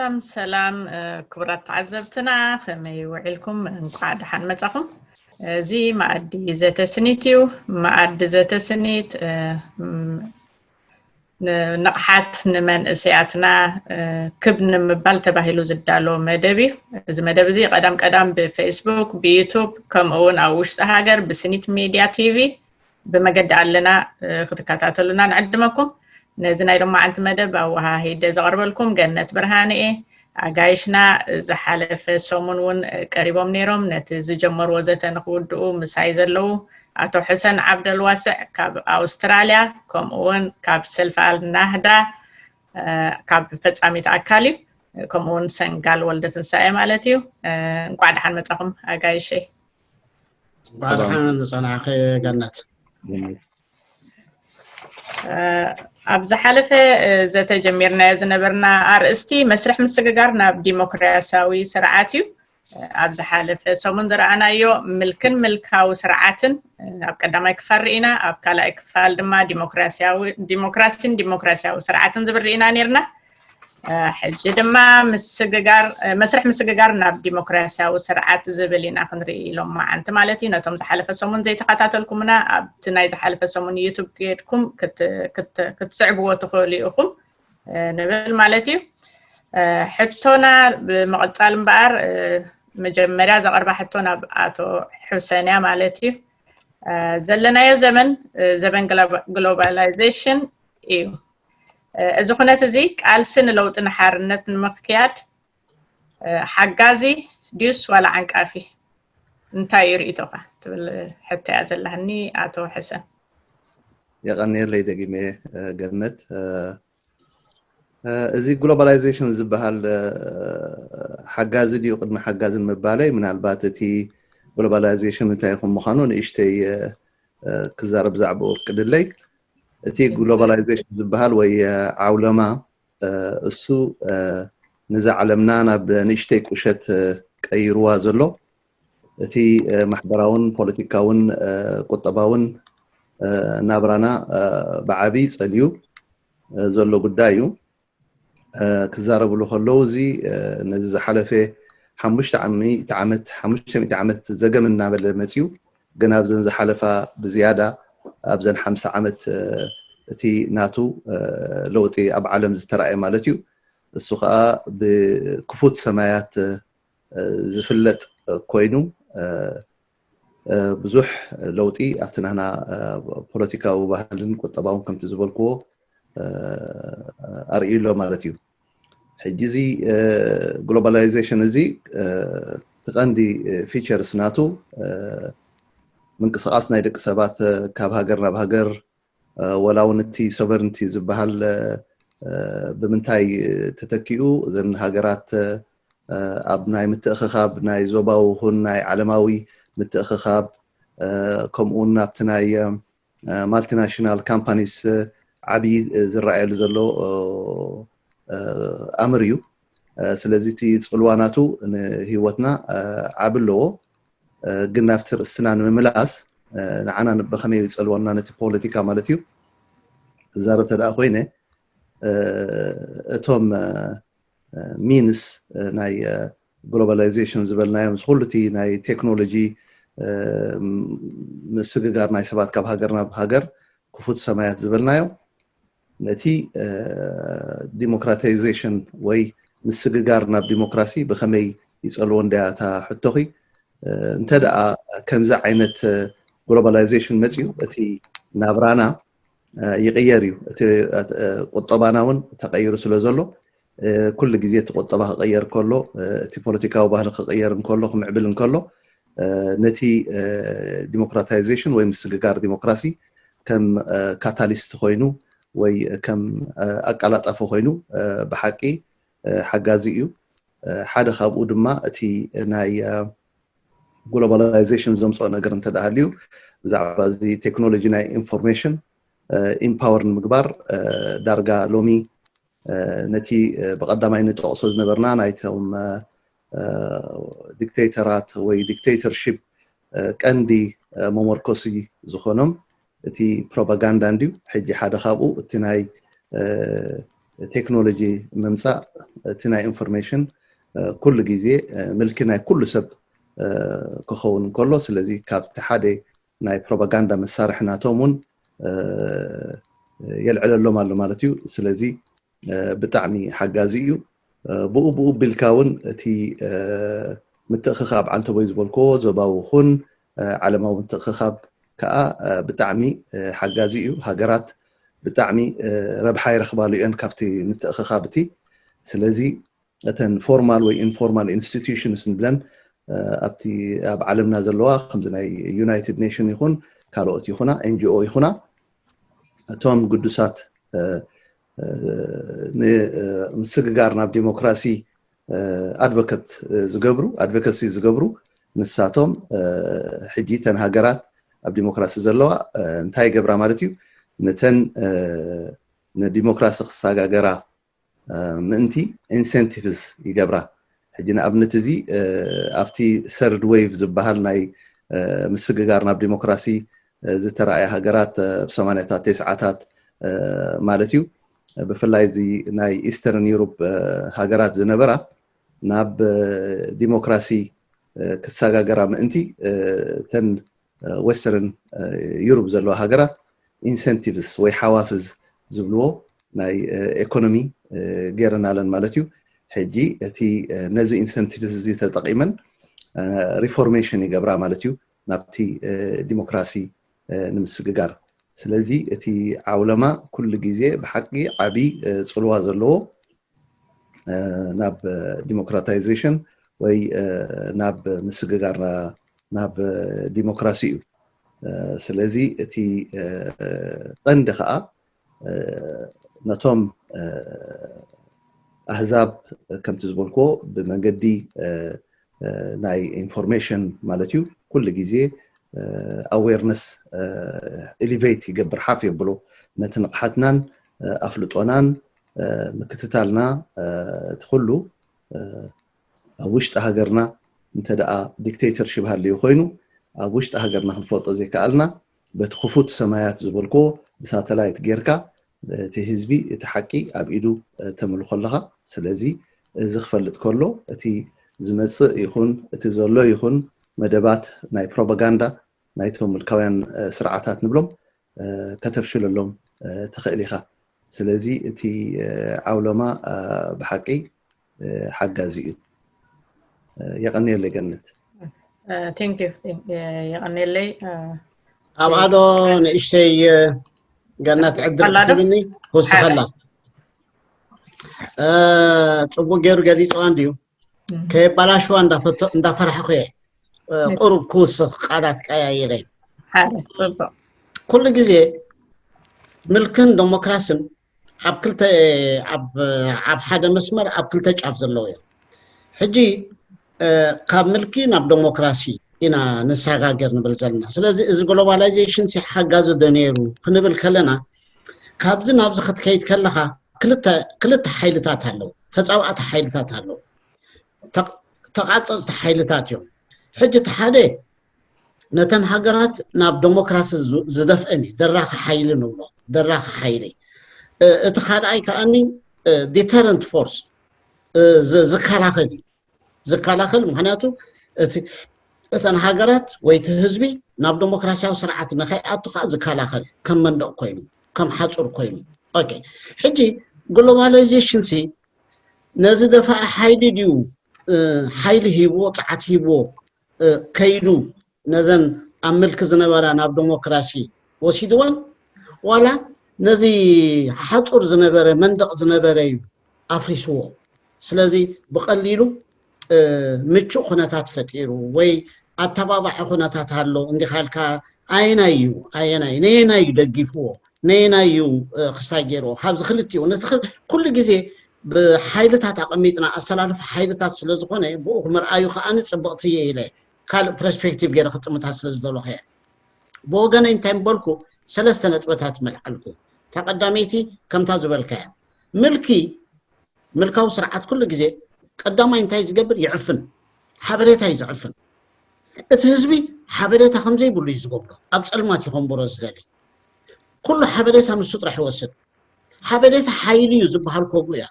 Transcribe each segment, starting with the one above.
ሰላም ሰላም፣ ክቡራት ተዓዘብትና፣ ከመይ ውዒልኩም? እንኳዕ ደሓን መጻኹም። እዚ መኣዲ ዘተስኒት እዩ። መኣዲ ዘተስኒት ንቕሓት ንመንእሰያትና ክብ ንምባል ተባሂሉ ዝዳሎ መደብ እዩ። እዚ መደብ እዚ ቀዳም ቀዳም ብፌስቡክ፣ ብዩቱብ፣ ከምኡ እውን ኣብ ውሽጢ ሃገር ብስኒት ሚድያ ቲቪ ብመገዲ ኣለና ክትከታተሉና ንዕድመኩም። ነዚ ናይ ሎማዓንቲ መደብ ኣወሃሂደ ዘቕርበልኩም ገነት ብርሃነ እየ። ኣጋይሽና ዝሓለፈ ሰሙን እውን ቀሪቦም ነይሮም። ነቲ ዝጀመርዎ ዘተ ንክውድኡ ምሳይ ዘለዉ ኣቶ ሕሰን ዓብደልዋስዕ ካብ ኣውስትራልያ፣ ከምኡ እውን ካብ ሰልፊ ኣልናህዳ ካብ ፈጻሚት ኣካል እዩ፣ ከምኡ እውን ሰንጋል ወልደ ትንሳኤ ማለት እዩ። እንቋዕ ደሓን መጻኹም ኣጋይሸይ። እንቋዕ ደሓን ዝጸናሕኺ ገነት። ኣብ ዝሓለፈ ዘተ ጀሚርናዮ ዝነበርና ኣርእስቲ መስርሕ ምስግጋር ናብ ዲሞክራሲያዊ ስርዓት እዩ። ኣብ ዝሓለፈ ሰሙን ዝረኣናዮ ምልክን ምልካዊ ስርዓትን ኣብ ቀዳማይ ክፋል ርኢና፣ ኣብ ካልኣይ ክፋል ድማ ዲሞክራሲያዊ ዲሞክራሲን ዲሞክራሲያዊ ስርዓትን ዝብል ርኢና ነይርና። ሕጂ ድማ ምስግጋር መስርሕ ምስግጋር ናብ ዲሞክራሲያዊ ስርዓት ዝብል ኢና ክንርኢ ሎማዓንቲ ማለት እዩ። ነቶም ዝሓለፈ ሰሙን ዘይተኸታተልኩምና ኣብቲ ናይ ዝሓለፈ ሰሙን ዩቱብ ጌድኩም ክትስዕብዎ ትኽእሉ ኢኹም ንብል ማለት እዩ። ሕቶና ብምቕጻል እምበኣር መጀመርያ ዘቐርባ ሕቶ ናብ ኣቶ ሑሰን እያ ማለት እዩ። ዘለናዮ ዘመን ዘበን ግሎባላይዜሽን እዩ። እዚ ኩነት እዚ ቃልሲ ንለውጢ ንሓርነት ንምክያድ ሓጋዚ ድዩስ ዋላ ዓንቃፊ? እንታይ እዩ ርእይቶኻ ትብል ሕቶ እያ ዘለሃኒ ኣቶ ሕሰን። የቐንየለይ ደጊመ ገነት። እዚ ግሎባላይዜሽን ዝበሃል ሓጋዚ ድዩ ቅድሚ ሓጋዚ ንምባለይ፣ ምናልባት እቲ ግሎባላይዜሽን እንታይ ይኹን ምዃኑ ንእሽተይ ክዛረብ ብዛዕባኡ ኣፍቅድለይ። እቲ ግሎባላይዜሽን ዝበሃል ወይ ዓውለማ እሱ ነዛ ዓለምና ናብ ንእሽተይ ቁሸት ቀይርዋ ዘሎ፣ እቲ ማሕበራውን ፖለቲካውን ቁጠባውን ናብራና ብዓቢ ጸልዩ ዘሎ ጉዳይ እዩ። ክዛረብሉ ከለዉ እዚ ነዚ ዝሓለፈ ሓሙሽተ ሚእቲ ዓመት ሓሙሽተ ሚእቲ ዓመት ዘገም እናበለ መፅዩ፣ ግን ኣብዘን ዝሓለፋ ብዝያዳ ኣብዘን ሓምሳ ዓመት እቲ ናቱ ለውጢ ኣብ ዓለም ዝተረኣየ ማለት እዩ። እሱ ከዓ ብክፉት ሰማያት ዝፍለጥ ኮይኑ ብዙሕ ለውጢ ኣብቲ ናህና ፖለቲካዊ ባህልን ቁጠባውን ከምቲ ዝበልክዎ ኣርእዩ ኣሎ ማለት እዩ። ሕጂ እዚ ግሎባላይዜሽን እዚ እቲ ቀንዲ ፊቸርስ ናቱ ምንቅስቃስ ናይ ደቂ ሰባት ካብ ሃገር ናብ ሃገር ወላ እውን እቲ ሶቨርንቲ ዝበሃል ብምንታይ ተተኪኡ እዘን ሃገራት ኣብ ናይ ምትእኽኻብ ናይ ዞባዊ ይኹን ናይ ዓለማዊ ምትእኽኻብ ከምኡ እውን ናብቲ ናይ ማልቲናሽናል ካምፓኒስ ዓብዪ ዝረኣየሉ ዘሎ ኣምር እዩ። ስለዚ እቲ ፅልዋ ናቱ ንህይወትና ዓቢ ኣለዎ። ግን ናብቲ ርእስና ንምምላስ ንዓና ብኸመይ ይፀልወና ነቲ ፖለቲካ ማለት እዩ ክዛረብ ተደኣ ኮይነ እቶም ሚንስ ናይ ግሎባላይዜሽን ዝበልናዮም እዚ ኩሉ እቲ ናይ ቴክኖሎጂ ምስግጋር ናይ ሰባት ካብ ሃገር ናብ ሃገር ክፉት ሰማያት ዝበልናዮ ነቲ ዲሞክራታይዜሽን ወይ ምስግጋር ናብ ዲሞክራሲ ብኸመይ ይፀልዎ እንድያ እታ ሕቶኺ። እንተ ደኣ ከምዚ ዓይነት ግሎባላይዜሽን መፅዩ እቲ ናብራና ይቕየር እዩ። እቲ ቁጠባና እውን ተቐይሩ ስለ ዘሎ ኩሉ ግዜ እቲ ቁጠባ ክቕየር ከሎ እቲ ፖለቲካዊ ባህሊ ክቕየር እንከሎ ክምዕብል እንከሎ ነቲ ዲሞክራታይዜሽን ወይ ምስግጋር ዲሞክራሲ ከም ካታሊስት ኮይኑ ወይ ከም ኣቀላጣፊ ኮይኑ ብሓቂ ሓጋዚ እዩ። ሓደ ካብኡ ድማ እቲ ናይ ግሎባላይዜሽን ዘምፅኦ ነገር እንተ ደኣ ሃልዩ ብዛዕባ እዚ ቴክኖሎጂ ናይ ኢንፎርሜሽን ኢምፓወር ንምግባር ዳርጋ ሎሚ ነቲ ብቐዳማይ ንጠቕሶ ዝነበርና ናይቶም ዲክቴተራት ወይ ዲክቴተርሺፕ ቀንዲ መመርኮሲ ዝኾኖም እቲ ፕሮፓጋንዳ እንድዩ። ሕጂ ሓደ ካብኡ እቲ ናይ ቴክኖሎጂ ምምፃእ እቲ ናይ ኢንፎርሜሽን ኩሉ ግዜ ምልኪ ናይ ኩሉ ሰብ ክኸውን እንከሎ፣ ስለዚ ካብቲ ሓደ ናይ ፕሮፓጋንዳ መሳርሒ ናቶም እውን የልዕለሎም ኣሎ ማለት እዩ። ስለዚ ብጣዕሚ ሓጋዚ እዩ። ብኡ ብኡ ቢልካ እውን እቲ ምትእኽኻብ ዓንተቦይ ዝበልክዎ ዞባዊ ይኹን ዓለማዊ ምትእኽኻብ ከዓ ብጣዕሚ ሓጋዚ እዩ። ሃገራት ብጣዕሚ ረብሓ ይረኽባሉ እየን ካብቲ ምትእኽኻብ እቲ። ስለዚ እተን ፎርማል ወይ ኢንፎርማል ኢንስቲትዩሽንስ ንብለን ኣብቲ ኣብ ዓለምና ዘለዋ ከምዚ ናይ ዩናይትድ ኔሽን ይኹን ካልኦት ይኹና ኤንጂኦ ይኹና እቶም ግዱሳት ንምስግጋር ናብ ዲሞክራሲ ኣድቮኬት ዝገብሩ ኣድቮኬሲ ዝገብሩ ንሳቶም ሕጂ ተን ሃገራት ኣብ ዲሞክራሲ ዘለዋ እንታይ ይገብራ ማለት እዩ? ነተን ንዲሞክራሲ ክሰጋገራ ምእንቲ ኢንሴንቲቭስ ይገብራ። ሕጂ ንኣብነት እዚ ኣብቲ ሰርድ ዌቭ ዝበሃል ናይ ምስግጋር ናብ ዲሞክራሲ ዝተረኣየ ሃገራት ኣብ ሰማንያታት ተስዓታት ማለት እዩ። ብፍላይ እዚ ናይ ኢስተርን ዩሮፕ ሃገራት ዝነበራ ናብ ዲሞክራሲ ክሰጋገራ ምእንቲ ተን ዌስተርን ዩሮፕ ዘለዋ ሃገራት ኢንሰንቲቭስ ወይ ሓዋፍዝ ዝብልዎ ናይ ኤኮኖሚ ገይረናለን ማለት እዩ። ሕጂ እቲ ነዚ ኢንሰንቲቭስ እዚ ተጠቂመን ሪፎርሜሽን ይገብራ ማለት እዩ ናብቲ ዲሞክራሲ ንምስግጋር። ስለዚ እቲ ዓውለማ ኩሉ ግዜ ብሓቂ ዓቢ ፅልዋ ዘለዎ ናብ ዲሞክራታይዜሽን ወይ ናብ ምስግጋር ናብ ዲሞክራሲ እዩ። ስለዚ እቲ ቀንዲ ከዓ ነቶም ኣህዛብ ከምቲ ዝበልክዎ ብመንገዲ ናይ ኢንፎርሜሽን ማለት እዩ ኩሉ ግዜ ኣዌርነስ ኤሊቬት ይገብር ሓፍ የብሎ ነቲ ንቕሓትናን ኣፍልጦናን ምክትታልና እቲ ኩሉ ኣብ ውሽጢ ሃገርና እንተ ደኣ ዲክቴተርሽፕ ሃልዩ ኮይኑ ኣብ ውሽጢ ሃገርና ክንፈልጦ ዘይከኣልና በቲ ክፉት ሰማያት ዝበልክዎ ብሳተላይት ጌርካ እቲ ህዝቢ እቲ ሓቂ ኣብ ኢዱ ተምልኮ ኣለኻ። ስለዚ እዚ ክፈልጥ ከሎ እቲ ዝመፅእ ይኹን እቲ ዘሎ ይኹን መደባት ናይ ፕሮፓጋንዳ ናይቶም ምልካውያን ስርዓታት ንብሎም ከተፍሽለሎም ትኽእል ኢኻ። ስለዚ እቲ ዓውለማ ብሓቂ ሓጋዚ እዩ። የቐንየለይ ገነት። Thank you. የቐንየለይ። ኣብኣ ዶ ንእሽተይ ገነት ዕድል ክትብኒ ክውስኸላ። ፅቡቅ ገይሩ ገሊፅዋ እንድዩ። ከየባላሽዋ እንዳፈራሕኹ እየ ቁሩብ ክውስኽ ቃላት ቀያይረ። ፅቡቅ። ኩሉ ግዜ ምልክን ዴሞክራስን ኣብ ክልተ ኣብ ሓደ መስመር ኣብ ክልተ ጫፍ ዘለዉ እዮም። ሕጂ ካብ ምልኪ ናብ ዴሞክራሲ ኢና ንሰጋገር ንብል ዘለና። ስለዚ እዚ ግሎባላይዜሽን ሲ ሓጋዚ ዶ ነይሩ ክንብል ከለና ካብዚ ናብዚ ክትከይድ ከለካ ክልተ ክልተ ሓይልታት ኣለዉ፣ ተፃባእቲ ሓይልታት ኣለዉ፣ ተቃፀፅቲ ሓይልታት እዮም። ሕጂ እቲ ሓደ ነተን ሃገራት ናብ ዴሞክራሲ ዝደፍአን እዩ፣ ደራኺ ሓይሊ ንብሎ፣ ደራኺ ሓይሊ። እቲ ካልኣይ ከኣኒ ዲተረንት ፎርስ ዝከላኸል እዩ፣ ዝከላኸል ምክንያቱ እተን ሃገራት ወይ እቲ ህዝቢ ናብ ዴሞክራሲያዊ ስርዓት ንኸይኣቱ ከዓ ዝከላኸል ከም መንደቕ ኮይኑ ከም ሓፁር ኮይኑ። ኦኬ፣ ሕጂ ግሎባላይዜሽን ሲ ነዚ ደፋኢ ሓይሊ ድዩ ሓይሊ ሂብዎ፣ ፀዓት ሂብዎ ከይዱ ነዘን ኣብ ምልኪ ዝነበራ ናብ ዴሞክራሲ ወሲድወን፣ ዋላ ነዚ ሓፁር ዝነበረ መንደቕ ዝነበረ እዩ ኣፍሪስዎ። ስለዚ ብቐሊሉ ምቹእ ኩነታት ፈጢሩ ወይ ኣተባባዒ ኩነታት ኣሎ እንዲኻ ኢልካ ኣየናይ እዩ ኣየናይ ነየናይ እዩ ደጊፍዎ ነየናይ እዩ ክስታይ ገይርዎ ካብዚ ክልቲኡ ነቲ ኩሉ ግዜ ብሓይልታት ኣቐሚጥና ኣሰላልፋ ሓይልታት ስለ ዝኾነ ብኡ ክምርኣዩ ከዓኒ ፅብቕቲ እየ ኢለ ካልእ ፐርስፔክቲቭ ገይረ ክጥምታ ስለ ዝደለኹ እየ። ብወገነይ እንታይ ምበልኩ ሰለስተ ነጥበታት መልዓልኩ። እታ ቀዳመይቲ ከምታ ዝበልካያ ምልኪ ምልካዊ ስርዓት ኩሉ ግዜ ቀዳማይ እንታይ ዝገብር ይዕፍን፣ ሓበሬታ እዩ ዝዕፍን። እቲ ህዝቢ ሓበሬታ ከምዘይብሉ እዩ ዝገብሮ፣ ኣብ ፀልማት እዩ ከንብሮ ዝደሊ። ኩሉ ሓበሬታ ንሱ ጥራሕ ይወስድ። ሓበሬታ ሓይሊ እዩ ዝበሃል ከምኡ እያ።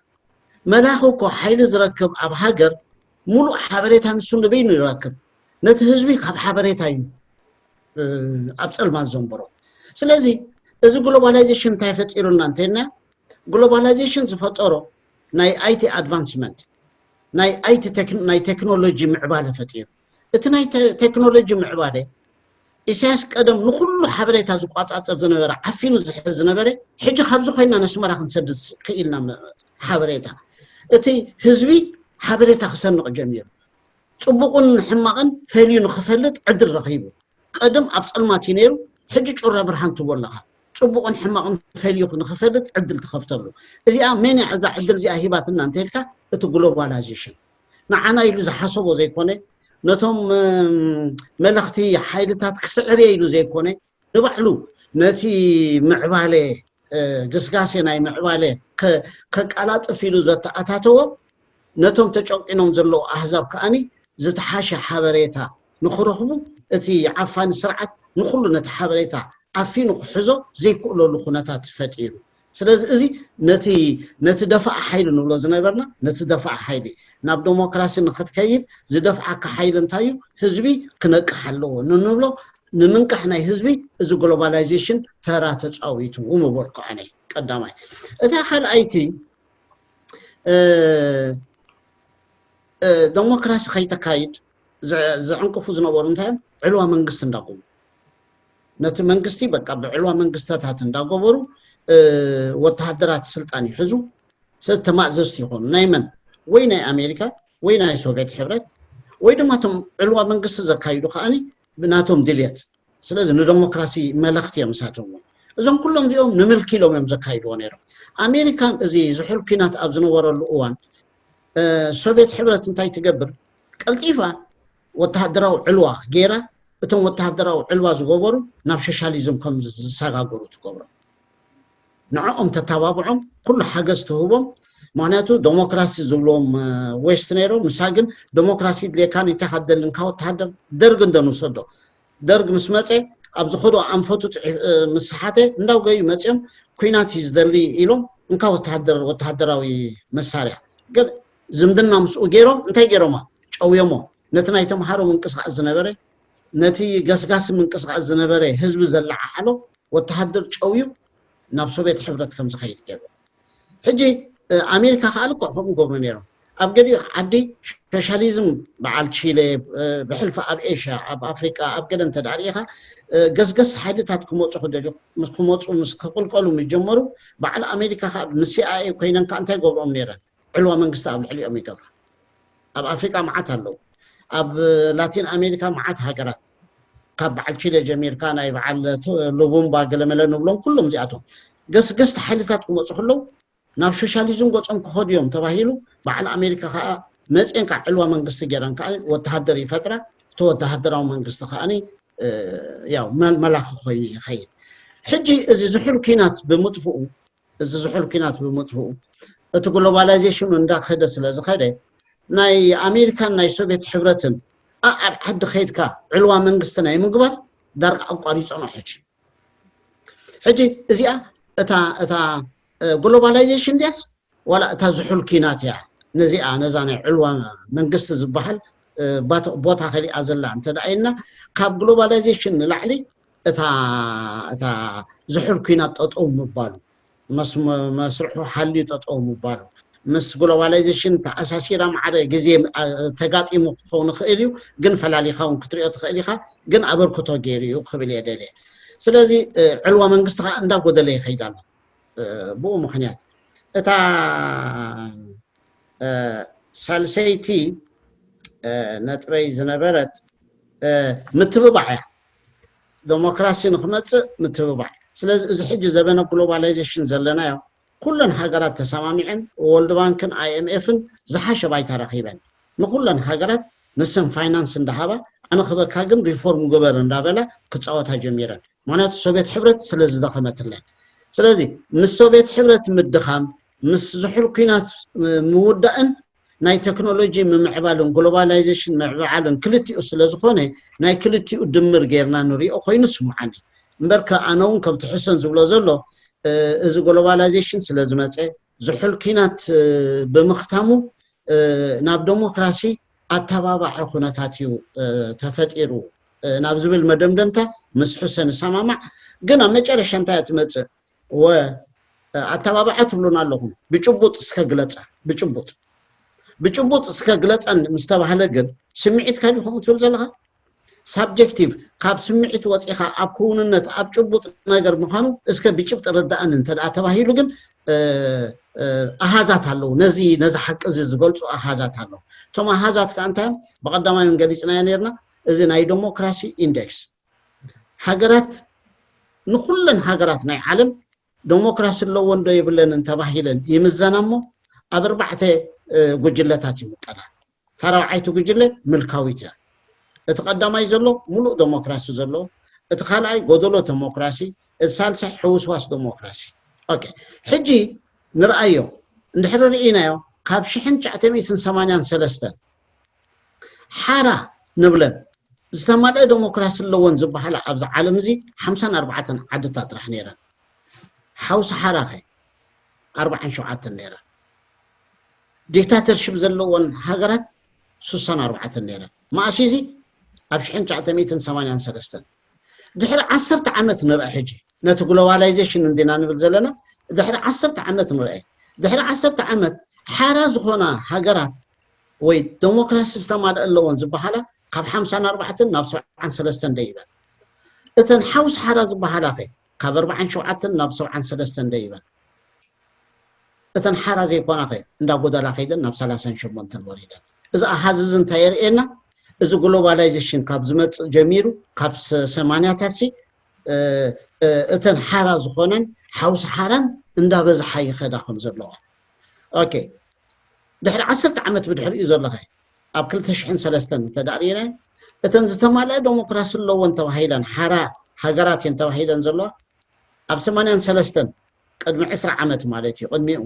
መላኺ እኮ ሓይሊ ዝረክብ ኣብ ሃገር ሙሉእ ሓበሬታ ንሱ ንበይኑ ይረክብ። ነቲ ህዝቢ ካብ ሓበሬታ እዩ ኣብ ጸልማት ዘንበሮ። ስለዚ እዚ ግሎባላይዜሽን እንታይ ፈጢሩና እንተልና፣ ግሎባላይዜሽን ዝፈጠሮ ናይ ኣይቲ ኣድቫንስመንት፣ ናይ ኣይቲ ናይ ቴክኖሎጂ ምዕባለ ፈጢሩ። እቲ ናይ ቴክኖሎጂ ምዕባለ ኢሳያስ ቀደም ንኩሉ ሓበሬታ ዝቋጻጸር ዝነበረ፣ ዓፊኑ ዝሕዝ ዝነበረ፣ ሕጂ ካብዚ ኮይና ነስመራ ክንሰድድ ክኢልና። ሓበሬታ እቲ ህዝቢ ሓበሬታ ክሰንቕ ጀሚሩ። ጽቡቕን ሕማቕን ፈልዩ ንክፈልጥ ዕድል ረኺቡ። ቀደም ኣብ ጸልማት እዩ ነይሩ፣ ሕጂ ጩራ ብርሃን ትቦ ኣለኻ። ጽቡቕን ሕማቕን ፈልዩ ንክፈልጥ ዕድል ትኸፍተሉ። እዚኣ መን እያ እዛ ዕድል እዚኣ ሂባትና እንተልካ፣ እቲ ግሎባላይዜሽን ንዓና ኢሉ ዝሓሰቦ ዘይኮነ፣ ነቶም መለኽቲ ሓይልታት ክስዕር እየ ኢሉ ዘይኮነ፣ ንባዕሉ ነቲ ምዕባለ ግስጋሴ ናይ ምዕባለ ከቃላጥፍ ኢሉ ዘተኣታተዎ፣ ነቶም ተጨቂኖም ዘለዉ ኣህዛብ ከኣኒ ዝተሓሸ ሓበሬታ ንክረኽቡ፣ እቲ ዓፋኒ ስርዓት ንኩሉ ነቲ ሓበሬታ ዓፊኑ ክሕዞ ዘይክእለሉ ኩነታት ፈጢሩ። ስለዚ እዚ ነቲ ነቲ ደፋእ ሓይሊ ንብሎ ዝነበርና፣ ነቲ ደፋእ ሓይሊ ናብ ዴሞክራሲ ንክትከይድ ዝደፍዓካ ሓይሊ እንታይ እዩ? ህዝቢ ክነቅሕ ኣለዎ ንንብሎ ንምንቃሕ ናይ ህዝቢ እዚ ግሎባላይዜሽን ተራ ተጻዊቱ ምበልኩ ኣነ። ቀዳማይ። እታ ካልኣይቲ፣ ዴሞክራሲ ከይተካይድ ዝዕንቅፉ ዝነበሩ እንታይ እዮም? ዕልዋ መንግስቲ እንዳገቡ፣ ነቲ መንግስቲ በቃ ብዕልዋ መንግስተታት እንዳገበሩ ወተሃደራት ስልጣን ይሕዙ። ተማእዘዝቲ ይኾኑ። ናይ መን? ወይ ናይ ኣሜሪካ ወይ ናይ ሶቪየት ሕብረት፣ ወይ ድማ እቶም ዕልዋ መንግስቲ ዘካይዱ ከኣኒ ብናቶም ድልየት። ስለዚ ንደሞክራሲ መለኽቲ እዮም እሳቶም እውን። እዞም ኩሎም እዚኦም ንምልኪ ኢሎም እዮም ዘካይድዎ ነይሮም። ኣሜሪካን እዚ ዝሑል ኲናት ኣብ ዝነበረሉ እዋን ሶቪየት ሕብረት እንታይ ትገብር? ቀልጢፋ ወተሃደራዊ ዕልዋ ገይራ እቶም ወተሃደራዊ ዕልዋ ዝገበሩ ናብ ሶሻሊዝም ከም ዝሰጋገሩ ትገብሮም። ንዕኦም ተተባብዖም፣ ኩሉ ሓገዝ ትህቦም። ምክንያቱ ደሞክራሲ ዝብሎም ዌስት ነይሮም። ንሳ ግን ደሞክራሲ ድሌካን እንታይ ካደልን ካብ ወተሃደር ደርግ እንደንውሰዶ፣ ደርግ ምስ መፀ ኣብ ዝኸዶ ኣንፈቱ ምስ ሰሓተ እንዳውገዩ መፅኦም ኩናት እዩ ዝደሊ ኢሎም እንካ ወተሃደር ወተሃደራዊ መሳርያ ግን ዝምድና ምስኡ ገይሮም እንታይ ገይሮማ? ጨውዮሞ። ነቲ ናይ ተምሃሮ ምንቅስቃስ ዝነበረ፣ ነቲ ገስጋሲ ምንቅስቃስ ዝነበረ ህዝቢ ዘለዓዓሎ ወተሃደር ጨውዩ ናብ ሶቪየት ሕብረት ከም ዝኸይድ ገይሩ። ሕጂ ኣሜሪካ ከዓ ልክዕ ከምኡ ገብሩ ነይሮም። ኣብ ገሊኡ ዓዲ ሶሻሊዝም በዓል ቺለ፣ ብሕልፊ ኣብ ኤሽያ፣ ኣብ ኣፍሪቃ፣ ኣብ ገለ እንተ ሪኢኻ ገስገስ ሓይልታት ክመፁ ክደልዩ ክመፁ ምስ ክቅልቀሉ ምስ ጀመሩ በዓል ኣሜሪካ ከዓ ምስ ሲኣይኤ ኮይነን ከዓ እንታይ ገብርኦም ነይረን? ዕልዋ መንግስቲ ኣብ ልዕሊኦም ይገብራ። ኣብ ኣፍሪቃ መዓት ኣለዉ። ኣብ ላቲን ኣሜሪካ መዓት ሃገራት ካብ በዓል ቺለ ጀሚርካ ናይ በዓል ሉቡምባ ገለመለ ንብሎም ኩሎም እዚኣቶም ገስገስቲ ሓይልታት ክመፁ ከለዉ ናብ ሶሻሊዝም ገፆም ክኸዱ እዮም ተባሂሉ። በዓል ኣሜሪካ ከዓ መፅየን ከዓ ዕልዋ መንግስቲ ገይረን ከዓ ወተሃደር ይፈጥራ። እቲ ወተሃደራዊ መንግስቲ ከዓ ያው መላኺ ኮይኑ ይኸይድ። ሕጂ እዚ ዝሑል ኲናት ብምጥፍኡ እዚ ዝሑል ኲናት ብምጥፍኡ እቲ ግሎባላይዜሽኑ እንዳኸደ ስለ ዝኸደ ናይ ኣሜሪካን ናይ ሶቪየት ሕብረትን ኣኣብ ዓዲ ከይድካ ዕልዋ መንግስቲ ናይ ምግባር ዳርጋ ኣቋሪፆኖ። ሕጂ ሕጂ እዚኣ እታ እታ ግሎባላይዜሽን ድያስ ዋላ እታ ዝሑል ኲናት እያ? ነዚኣ ነዛ ናይ ዕልዋ መንግስቲ ዝበሃል ቦታ ከሊኣ ዘላ እንተ ደኣ ኢልና ካብ ግሎባላይዜሽን ንላዕሊ እታ እታ ዝሑል ኲናት ጠጠው ምባሉ መስርሑ ሓልዩ ጠጠው ምባሉ ምስ ግሎባላይዜሽን ተኣሳሲራ ማዕረ ግዜ ተጋጢሙ ክኸውን ይኽእል እዩ። ግን ፈላሊኻ እውን ክትሪኦ ትኽእል ኢኻ። ግን ኣበርክቶ ገይሩ እዩ ክብል እየ ደልየ። ስለዚ ዕልዋ መንግስቲ ከዓ እንዳጎደለ ይኸይድ ኣሎ። ብኡ ምክንያት እታ ሳልሰይቲ ነጥበይ ዝነበረት ምትብባዕ እያ። ዴሞክራሲ ንክመፅእ ምትብባዕ። ስለዚ እዚ ሕጂ ዘበነ ግሎባላይዜሽን ዘለናዮ ኩለን ሃገራት ተሰማሚዐን ወርልድ ባንክን ኣይኤምኤፍን ዝሓሸ ባይታ ረኺበን ንኩለን ሃገራት ንሰን ፋይናንስ እንዳሃባ ኣነ ክበካ ግን ሪፎርም ግበር እንዳበላ ክፃወታ ጀሚረን። ምክንያቱ ሶቪየት ሕብረት ስለ ዝደኸመትለን። ስለዚ ምስ ሶቪየት ሕብረት ምድኻም ምስ ዝሑል ኲናት ምውዳእን ናይ ቴክኖሎጂ ምምዕባልን ግሎባላይዜሽን ምዕባልን ክልቲኡ ስለ ዝኾነ ናይ ክልቲኡ ድምር ጌርና ንሪኦ ኮይኑ ስምዓኒ። እምበርከ ኣነ እውን ከምቲ ሕሰን ዝብሎ ዘሎ እዚ ግሎባላይዜሽን ስለ ዝመፀ፣ ዝሑል ኪናት ብምኽታሙ ናብ ዴሞክራሲ ኣተባባዒ ኩነታት እዩ ተፈጢሩ። ናብ ዝብል መደምደምታ ምስ ሕሰን እሰማማዕ። ግን ኣብ መጨረሻ እንታይ እያ ትመፅእ? ወ ኣተባባዐ ትብሉና ኣለኹም፣ ብጭቡጥ እስከ ግለፃ። ብጭቡጥ ብጭቡጥ እስከ ግለፀን ምስ ተባህለ ግን ስምዒትካ ድዩ ከምኡ ትብል ዘለኻ? ሳብጀክቲቭ፣ ካብ ስምዒት ወፂኻ ኣብ ክውንነት፣ ኣብ ጭቡጥ ነገር ምዃኑ እስከ ብጭብጢ ርዳእን እንተ ደኣ ተባሂሉ ግን ኣሃዛት ኣለዉ። ነዚ ነዚ ሓቂ እዚ ዝገልፁ ኣሃዛት ኣለዉ። እቶም ኣሃዛት ከኣ እንታይ እዮም? ብቐዳማይ እውን ገሊፅናዮ ነርና። እዚ ናይ ዴሞክራሲ ኢንደክስ፣ ሃገራት፣ ንኹለን ሃገራት ናይ ዓለም ዴሞክራሲ ኣለወን ዶ የብለንን ተባሂለን ይምዘና እሞ ኣብ ኣርባዕተ ጉጅለታት ይምቀላ። እታ ራብዓይቲ ጉጅለ ምልካዊት እያ። እቲ ቀዳማይ ዘሎ ሙሉእ ዴሞክራሲ ዘለዎ፣ እቲ ካልኣይ ጎደሎ ዴሞክራሲ፣ እቲ ሳልሳይ ሕውስዋስ ዴሞክራሲ። ኦኬ፣ ሕጂ ንርኣዮ። እንድሕሪ ርኢናዮ፣ ካብ ሽሕን ትሽዓተ ሚእትን ሰማንያን ሰለስተን ሓራ ንብለን ዝተማልአ ዴሞክራሲ ኣለወን ዝበሃላ ኣብዚ ዓለም እዚ ሓምሳን ኣርባዕተን ዓድታት ጥራሕ ነይረን። ሓው ሰሓራ ኸ ኣርባዓን ሸውዓተን ነይረን። ዲክታተርሽፕ ዘለወን ሃገራት ሱሳን ኣርባዕተን ነይረን። መኣስ እዚ ኣብ ሽሕን ትሽዓተ ሚእትን ሰማንያን ሰለስተን። ድሕሪ ዓሰርተ ዓመት ንርአ ሕጂ፣ ነቲ ግሎባላይዜሽን እንዲና ንብል ዘለና። ድሕሪ ዓሰርተ ዓመት ንርአ። ድሕሪ ዓሰርተ ዓመት ሓራ ዝኾና ሃገራት ወይ ዴሞክራሲ ዝተማልአ ኣለወን ዝበሃላ ካብ ሓምሳን ኣርባዕተን ናብ ሰብዓን ሰለስተን ደይበን። እተን ሓው ሰሓራ ዝበሃላ ኸ ካብ ኣርባዓን ሸውዓተን ናብ ሰብዓን ሰለስተን ደይበን። እተን ሓራ ዘይኮና ኸ እንዳጎደላ ከይደን ናብ ሰላሳን ሸሞንተን ወሪደን። እዚ ኣሃዝ እዚ እንታይ የርእየና? እዚ ግሎባላይዜሽን ካብ ዝመጽእ ጀሚሩ፣ ካብ ሰ-፣ ሰማንያታት ሲ፣ እ፣ እ፣ እተን ሓራ ዝኾነን ሓው ሰሓራን እንዳበዝሓ ይኸዳ ከም ዘለዋ። ኦኬ። ድሕሪ ዓሰርተ ዓመት ብድሕሪኡ ዘሎ ኸ ኣብ ክልተ ሽሕን ሰለስተን እንተ ደኣ ርኢናዮ፣ እተን ዝተማልአ ዴሞክራሲ ኣለወን ተባሂለን፣ ሓራ ሃገራት እየን ተባሂለን ዘለዋ፣ ኣብ ሰማንያን ሰለስተን፣ ቅድሚ ዕስራ ዓመት ማለት እዩ፣ ቅድሚኡ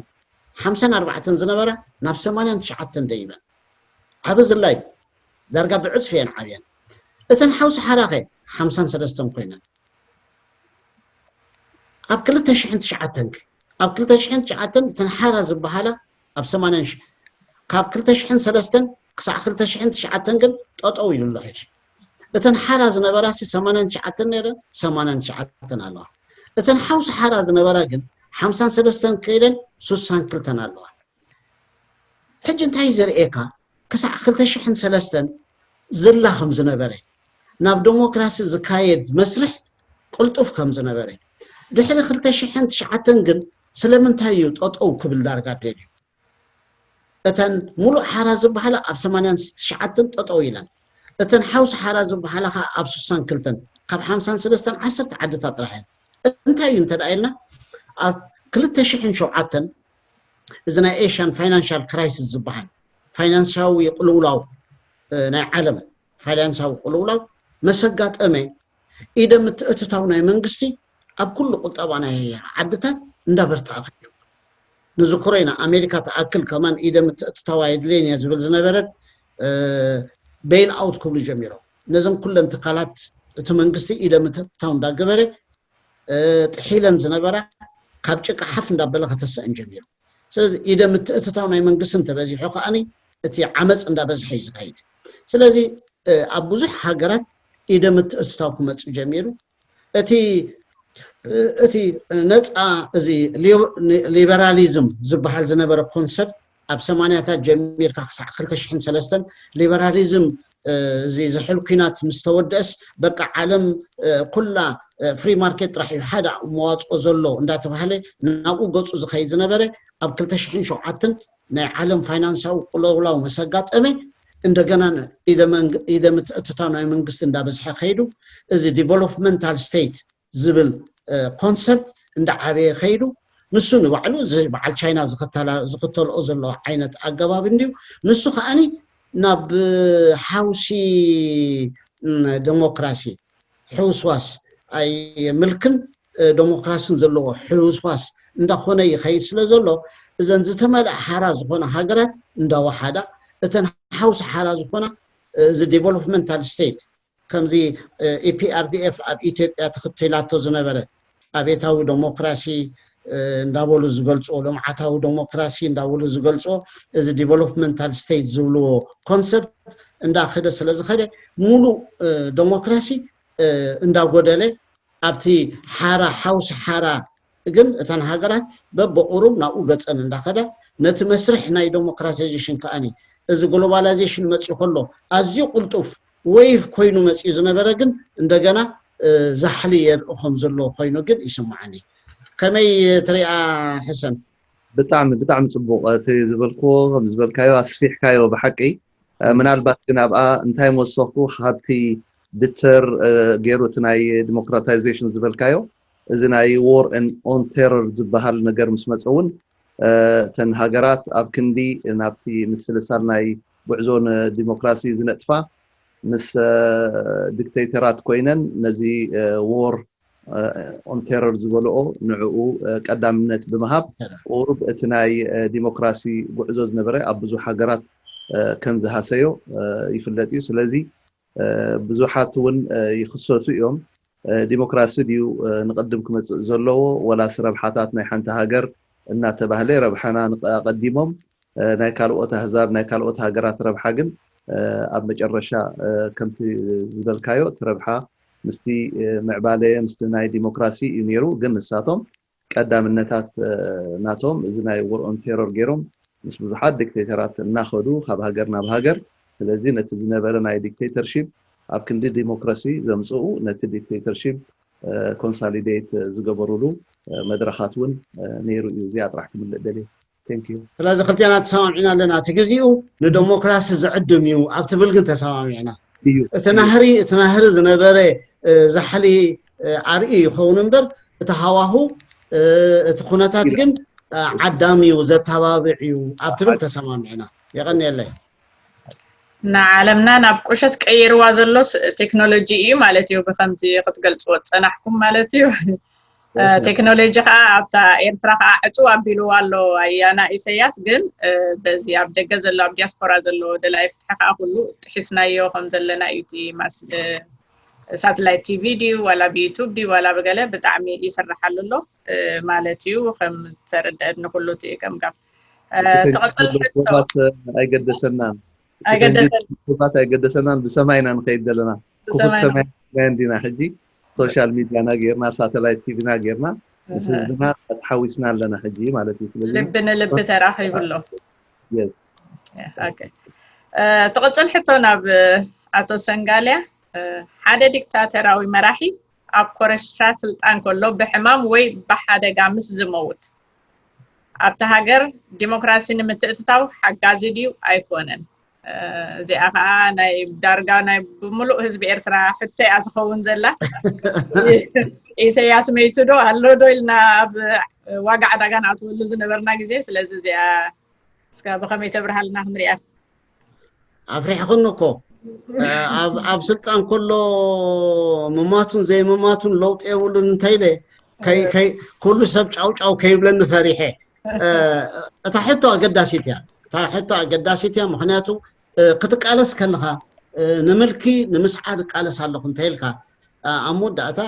ሓምሳን ኣርባዕተን ዝነበራ ናብ ሰማንያን ትሽዓተን ደይበን። ዓቢ ዝላይ፣ ዳርጋ ብዕጽፊ እየን ዓብየን። እተን ሓው ሰሓራ ኸ ሓምሳን ሰለስተን ኮይነን። ኣብ ክልተ ሽሕን ትሽዓተን ከ? ኣብ ክልተ ሽሕን ትሽዓተን እተን ሓራ ዝበሃላ ኣብ ሰማንያን ሽ-፣ ካብ ክልተ ሽሕን ሰለስተን ክሳዕ ክልተ ሽሕን ትሽዓተን ግን ጠጠው ኢሉ ኣሎ ሕጂ። እተን ሓራ ዝነበራ ሲ ሰማንያን ትሽዓተን ነይረን፣ ሰማንያን ትሽዓተን ኣለዋ። እተን ሓው ሰሓራ ዝነበራ ግን ሓምሳን ሰለስተን ከይደን ሱሳን ክልተን ኣለዋ። ሕጂ እንታይ ዘርእየካ? ክሳዕ ክልተ ሽሕን ሰለስተን ዝላ ከም ዝነበረ፣ ናብ ዴሞክራሲ ዝካየድ መስርሕ ቅልጡፍ ከም ዝነበረ፣ ድሕሪ ክልተ ሽሕን ትሽዓተን ግን ስለምንታይ እዩ ጠጠው ክብል ዳርጋ ደልዩ? እተን ሙሉእ ሓራ ዝበሃላ ኣብ ሰማንያን ትሽዓተን ጠጠው ኢለን፣ እተን ሓውሲ ሓራ ዝበሃላ ኸዓ ኣብ ሱሳን ክልተን፣ ካብ ሓምሳን ሰለስተን ዓሰርተ ዓድታት ጥራሕ እየን። እንታይ እዩ እንተ ደኣ ኢልና፣ ኣብ ክልተ ሽሕን ሸውዓተን እዚ ናይ ኤሽያን ፋይናንሻል ክራይሲስ ዝበሃል፣ ፋይናንሳዊ ቅልውላው፣ እ፣ ናይ ዓለም ፋይናንሳዊ ቅልውላው መሰጋጠመ፣ ኢደ ምትእትታው ናይ መንግስቲ ኣብ ኩሉ ቁጠባ ናይ ዓድታት እንዳበርትዐ ከይዱ። ንዝክሮ ኢና፣ ኣሜሪካ ትኣክል ከማን ኢደ ምትእትታው ኣየድልየን እየ ዝብል ዝነበረት፣ እ፣ ቤይል ኣውት ክብሉ ጀሚሮም። ነዘን ኩለን ትካላት እቲ መንግስቲ ኢደ ምትእትታው እንዳገበረ፣ እ፣ ጥሒለን ዝነበራ ካብ ጭቃ ሓፍ እንዳበለ ከተስአን ጀሚሩ። ስለዚ ኢደ ምትእትታው ናይ መንግስቲ እንተበዚሑ ከኣኒ እቲ ዓመፅ እንዳበዝሐ እዩ ዝኸይድ። ስለዚ፣ እ፣ ኣብ ብዙሕ ሃገራት ኢደ ምትእትታው ክመፅእ ጀሚሩ። እቲ፣ እቲ ነፃ፣ እዚ ሊዮ-፣ ሊበራሊዝም ዝበሃል ዝነበረ ኮንሰፕት ኣብ ሰማንያታት ጀሚርካ ክሳዕ ክልተ ሽሕን ሰለስተን ሊበራሊዝም፣ እ፣ እዚ ዝሑል ኲናት ምስ ተወደአስ በቃ ዓለም፣ እ፣ ኩላ፣ እ፣ ፍሪ ማርኬት ጥራሕ እዩ፣ ሓደ መዋፅኦ ዘሎ እንዳተባህለ ናብኡ ገፁ ዝኸይድ ዝነበረ፣ ኣብ ክልተ ሽሕን ሸውዓተን ናይ ዓለም ፋይናንሳዊ ቅልውላው ምስ ኣጋጠመ፣ እንደገና ኢደ መንግ-፣ ኢደ ምትእትታው ናይ መንግስቲ እንዳበዝሐ ከይዱ፣ እዚ ዲቨሎፕመንታል ስቴት ዝብል፣ እ፣ ኮንሰፕት እንዳዓበየ ከይዱ፣ ንሱ ንባዕሉ እዚ በዓል ቻይና ዝኽተላ-፣ ዝኽተልኦ ዘሎ ዓይነት ኣገባብ እንድዩ። ንሱ ከኣኒ ናብ፣ እ፣ ሓውሲ፣ እም፣ ዴሞክራሲ፣ ሕውስዋስ ኣይምልክን፣ እ፣ ዴሞክራሲን ዘለዎ ሕውስዋስ እንዳኾነ ይኸይድ ስለ ዘሎ፣ እዘን ዝተመልኣ ሓራ ዝኾና ሃገራት እንዳወሓዳ፣ እተን ሓውሲ ሓራ ዝኾና፣ እ፣ እዚ ዴቨሎፕመንታል ስቴት፣ ከምዚ፣ እ፣ ኢ ፒ ኣር ዲ ኤፍ ኣብ ኢትዮጵያ ተኽቲላቶ ዝነበረት፣ ኣብዮታዊ ዴሞክራሲ፣ እንዳበሉ ዝገልፅዎ፣ ልምዓታዊ ዴሞክራሲ እንዳበሉ ዝገልፅዎ፣ እዚ ዲቨሎፕመንታል ስቴት ዝብልዎ ኮንሰፕት እንዳኸደ ስለ ዝኸደ፣ ሙሉእ ዴሞክራሲ እንዳጎደለ፣ ኣብቲ ሓራ ሓውሲ ሓራ ግን እተን ሃገራት በብቁሩብ ናብኡ ገፀን እንዳኸዳ፣ ነቲ መስርሕ ናይ ዴሞክራታይዜሽን ከኣኒ፣ እዚ ግሎባላይዜሽን መፅዩ ከሎ ኣዝዩ ቅልጡፍ ወይቭ ኮይኑ መፅዩ ዝነበረ ግን እንደገና ዛሕሊ የርኢ ከም ዘሎ ኮይኑ ግን ይስምዓኒ። ከመይ ትሪኣ ሕሰን? ብጣዕሚ ብጣዕሚ ፅቡቕ እቲ ዝበልክዎ፣ ከም ዝበልካዮ ኣስፊሕካዮ ብሓቂ። ምናልባት ግን ኣብኣ እንታይ መወሰኽኩ፣ ካብቲ ድተር ገይሩ እቲ ናይ ዲሞክራታይዜሽን ዝበልካዮ፣ እዚ ናይ ዎር ኦን ቴረር ዝበሃል ነገር ምስ መፀ እውን እተን ሃገራት ኣብ ክንዲ ናብቲ ምስልሳል ናይ ጉዕዞ ንዲሞክራሲ ዝነጥፋ ምስ ዲክቴተራት ኮይነን ነዚ ዎር ኦን ቴረር ዝበልኦ ንዕኡ ቀዳምነት ብምሃብ ቁሩብ እቲ ናይ ዲሞክራሲ ጉዕዞ ዝነበረ ኣብ ብዙሕ ሃገራት ከም ዝሃሰዮ ይፍለጥ እዩ። ስለዚ ብዙሓት እውን ይኽሰሱ እዮም። ዲሞክራሲ ድዩ ንቕድም ክመፅእ ዘለዎ ወላስ ረብሓታት ናይ ሓንቲ ሃገር እናተባህለ ረብሓና ኣቐዲሞም ናይ ካልኦት ኣህዛብ ናይ ካልኦት ሃገራት ረብሓ ግን ኣብ መጨረሻ ከምቲ ዝበልካዮ እቲ ረብሓ ምስቲ ምዕባለ ምስቲ ናይ ዲሞክራሲ እዩ ነይሩ። ግን ንሳቶም ቀዳምነታት ናቶም እዚ ናይ ዎር ኦን ቴረር ገይሮም ምስ ብዙሓት ዲክቴተራት እናኸዱ ካብ ሃገር ናብ ሃገር። ስለዚ ነቲ ዝነበረ ናይ ዲክቴተርሺፕ ኣብ ክንዲ ዲሞክራሲ ዘምፅኡ ነቲ ዲክቴተርሺፕ ኮንሳሊዴት ዝገበሩሉ መድረኻት እውን ነይሩ እዩ። እዚኣ ጥራሕ ክምልእ ደልየ። Thank you። ስለዚ ክልቴና ተሰማሚዕና ኣለና። እቲ ግዜኡ ንደሞክራሲ ዝዕድም እዩ ኣብ ትብል ግን ተሰማሚዕና። እዩ። እቲ ናህሪ እቲ ናህሪ ዝነበረ ዛሕሊ ኣርኢ ይኸውን እምበር እቲ ሃዋሁ እቲ ኩነታት ግን ዓዳሚ እዩ፣ ዘተባብዕ እዩ ኣብ ትብል ተሰማሚዕና። የቐንየለይ። ንዓለምና ናብ ቁሸት ቀይርዋ ዘሎ ቴክኖሎጂ እዩ ማለት እዩ። ብከምዚ ክትገልፅዎ ዝፀናሕኩም ማለት እዩ። ቴክኖሎጂ ከዓ ኣብታ ኤርትራ ከዓ ዕፅው ኣቢልዋ ኣሎ ኣያና ኢሰያስ። ግን በዚ ኣብ ደገ ዘሎ ኣብ ዲያስፖራ ዘሎ ደላይ ፍትሒ ከዓ ኩሉ ጥሒስናዮ ከም ዘለና እዩ። እቲ ሳተላይት ቲቪ ድዩ ዋላ ብዩቱብ ድዩ ዋላ ብገለ ብጣዕሚ ይስርሓሉ ኣሎ ማለት እዩ። ከም ተረድአት ንኩሉ እቲ ገምጋም ትቐፅል ሕቶ ኣይገደሰናን። ኣይገደሰናን። ብሰማይና ንኸይድ ዘለና ክፉት ሰማይ እንዲና ሕጂ። ሶሻል ሚድያና ጌርና ሳተላይት ቲቪና ጌርና ምስ ህዝብና ተሓዊስና ኣለና ሕጂ ማለት እዩ። ስለዚ ልቢ ንልቢ ተራኺቡ ኣሎ። ትቕፅል ሕቶ ናብ ኣቶ ሰንጋልያ። ሓደ ዲክታተራዊ መራሒ ኣብ ኮረሻ ስልጣን ከሎ ብሕማም ወይ ብሓደጋ ምስ ዝመውት ኣብቲ ሃገር ዲሞክራሲ ንምትእትታው ሓጋዚ ድዩ ኣይኮነን? እዚኣ ከዓ ናይ ዳርጋ ናይ ብምሉእ ህዝቢ ኤርትራ ሕቶ እያ ትኸውን ዘላ። ኢሰያስ መይቱ ዶ ኣሎ ዶ ኢልና ኣብ ዋጋ ዕዳጋ ንኣትወሉ ዝነበርና ግዜ። ስለዚ እዚኣ እስከ ብኸመይ ተብርሃልና ክንሪኣ። ኣፍሪሕኽኒ እኮ ኣብ ስልጣን ከሎ ምማቱን ዘይምማቱን ለውጢ የብሉን እንተኢለ ኩሉ ሰብ ጫውጫው ከይብለኒ ፈሪሐ። እታ ሕቶ ኣገዳሲት እያ። እታ ሕቶ ኣገዳሲት እያ። ምክንያቱ ክትቃለስ ከለካ ንምልኪ ንምስዓር እቃለስ ኣለኩ እንተኢልካ ኣብ መወዳእታ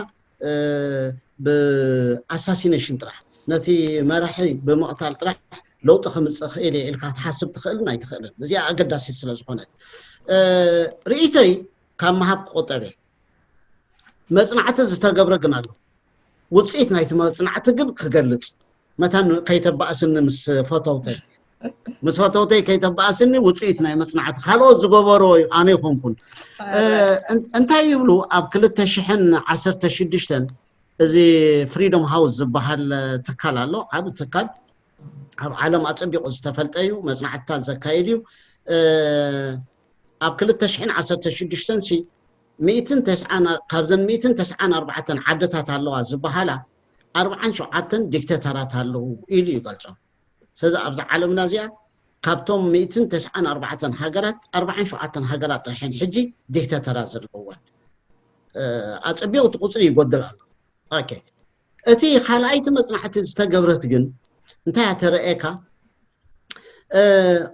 ብኣሳሲኔሽን ጥራሕ ነቲ መራሒ ብምቕታል ጥራሕ ለውጢ ከምፅእ ክእል እየ ኢልካ ክትሓስብ ትኽእልን ኣይትኽእልን። እዚኣ ኣገዳሲት ስለ ዝኾነት ርእይቶይ ካብ ምሃብ ክቆጠብ እየ። መፅናዕቲ ዝተገብረ ግን ኣሎ። ውፅኢት ናይቲ መፅናዕቲ ግን ክገልፅ መታን ከይተባእስኒ ምስ ፈተውተይ ምስ ፈተውተይ ከይተባእስኒ ውፅኢት ናይ መፅናዕቲ ካልኦት ዝገበርዎ እዩ፣ ኣነ ይኮንኩን። እንታይ ይብሉ ኣብ ክልተ ሽሕን ዓሰርተ ሽዱሽተን እዚ ፍሪዶም ሃውስ ዝበሃል ትካል ኣሎ፣ ዓብ ትካል ኣብ ዓለም ኣፀቢቑ ዝተፈልጠ እዩ፣ መፅናዕትታት ዘካይድ እዩ። ኣብ ክልተ ሽሕን ዓሰርተ ሽዱሽተን ሲ ሚእትን ተስዓን ካብዘን ሚእትን ተስዓን ኣርባዕተን ዓድታት ኣለዋ ዝበሃላ ኣርባዓን ሸውዓተን ዲክተተራት ኣለዉ ኢሉ ይገልጾም። ስለዚ ኣብዛ ዓለምና እዚኣ ካብቶም ሚእትን ተስዓን ኣርባዕተን ሃገራት ኣርባዓን ሸውዓተን ሃገራት ጥራሕ እየን ሕጂ ዲክተተራት ዘለወን። ኣጸቢቑ እቲ ቁጽሪ ይጎድል ኣሎ። ኦኬ፣ እቲ ካልኣይቲ መጽናዕቲ ዝተገብረት ግን እንታይ እያ ተረእየካ?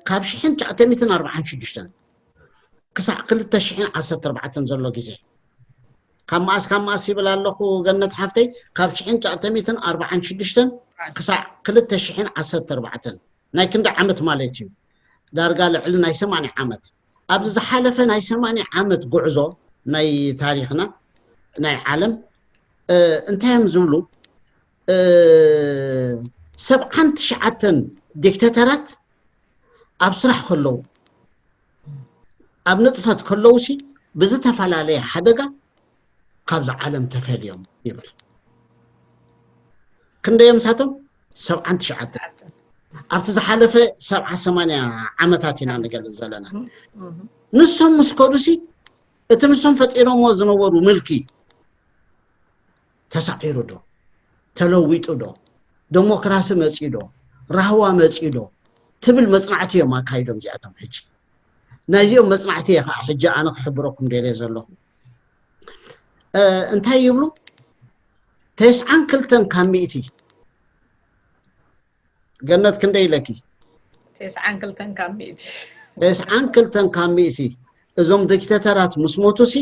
ካብ ሽሕን ትሽዓተ ሚእትን ኣርባዓን ሽዱሽተን ክሳዕ ክልተ ሽሕን ዓሰርተ ኣርባዕተን ዘሎ ግዜ ካብ መኣስ ካብ መኣስ ይብል ኣለኹ ገነት ሓፍተይ፣ ካብ ሽሕን ትሽዓተ ሚእትን ኣርባዓን ሽዱሽተን ክሳዕ ክልተ ሽሕን ዓሰርተ ኣርባዕተን፣ ናይ ክንዲ ዓመት ማለት እዩ። ዳርጋ ልዕሊ ናይ ሰማንያ ዓመት። ኣብዚ ዝሓለፈ ናይ ሰማንያ ዓመት ጉዕዞ ናይ ታሪኽና፣ ናይ ዓለም፣ እ፣ እንታይ እዮም ዝብሉ? እ፣ ሰብዓን ትሽዓተን ዲክተተራት ኣብ ስራሕ ከለዉ፣ ኣብ ንጥፈት ከለዉ ሲ ብዝተፈላለየ ሓደጋ ካብዚ ዓለም ተፈልዮም ይብል። ክንደዮም ሳቶም? ሰብዓን ትሽዓተን። ኣብቲ ዝሓለፈ ሰብዓ ሰማንያ ዓመታት ኢና ንገልጽ ዘለና። ንሶም ምስ ከዱ ሲ እቲ ንሶም ፈጢሮምዎ ዝነበሩ ምልኪ ተሳዒሩ ዶ? ተለዊጡ ዶ? ደሞክራሲ መጺኡ ዶ? ራህዋ መጺኡ ዶ? ትብል መጽናዕቲ እዮም ኣካይዶም እዚኣቶም። ሕጂ ናይዚኦም መጽናዕቲ እየ ከዓ ሕጂ ኣነ ክሕብረኩም ደልየ ዘለኹ። እ፣ እንታይ ይብሉ? ተስዓን ክልተን ካብ ሚእቲ። ገነት ክንደይ ኢለኪ? ተስዓን ክልተን ካብ ሚእቲ። ተስዓን ክልተን ካብ ሚእቲ እዞም ዲክተተራት ምስ ሞቱ ሲ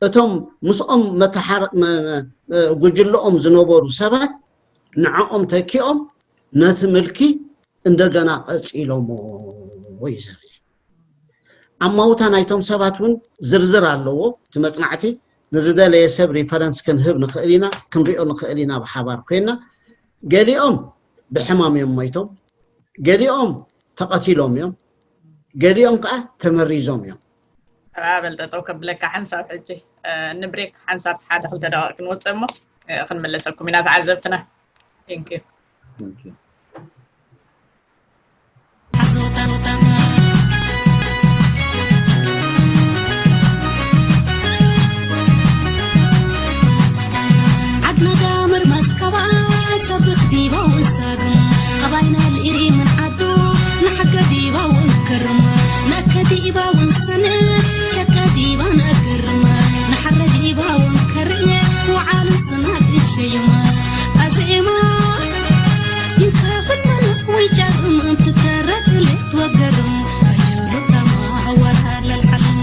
እቶም ምስኦም መተሓር መ- መ- ጉጅለኦም ዝነበሩ ሰባት ንዕኦም ተኪኦም ነቲ ምልኪ እንደገና ቀጺሎሞ እዩ ዘርኢ። ኣማውታ ናይቶም ሰባት እውን ዝርዝር ኣለዎ እቲ መጽናዕቲ። ንዝደለየ ሰብ ሪፈረንስ ክንህብ ንኽእል ኢና፣ ክንሪኦ ንኽእል ኢና ብሓባር ኮይና። ገሊኦም ብሕማም እዮም ሞይቶም፣ ገሊኦም ተቐቲሎም እዮም፣ ገሊኦም ከዓ ተመሪዞም እዮም። ኣበል ጠጠው ከብለካ ሓንሳብ ሕጂ ንብሬክ ሓንሳብ ሓደ ክልተ ደቂቕ ክንወፅእ እሞ ክንምለሰኩም ኢና ተዓዘብትና። Thank you። ዓድና ዳምር መስከባ ሰብኽ ዲባ ወሳግም ኣባይና ልኢሪ ምን ዓዱ ንሓገ ዲባ ወንከርም ነከ ዲባ ወንሰን ሸቀ ዲባ ነግርም ንሓረ ዲባ ወንከርም ወዓሉ ስናት እሸይም ኣዜማ ይንካፍል መን ወይጨርም እንትተረት ሌት ወገርም ኣጀሉ ተማ ወራር ለልዓለም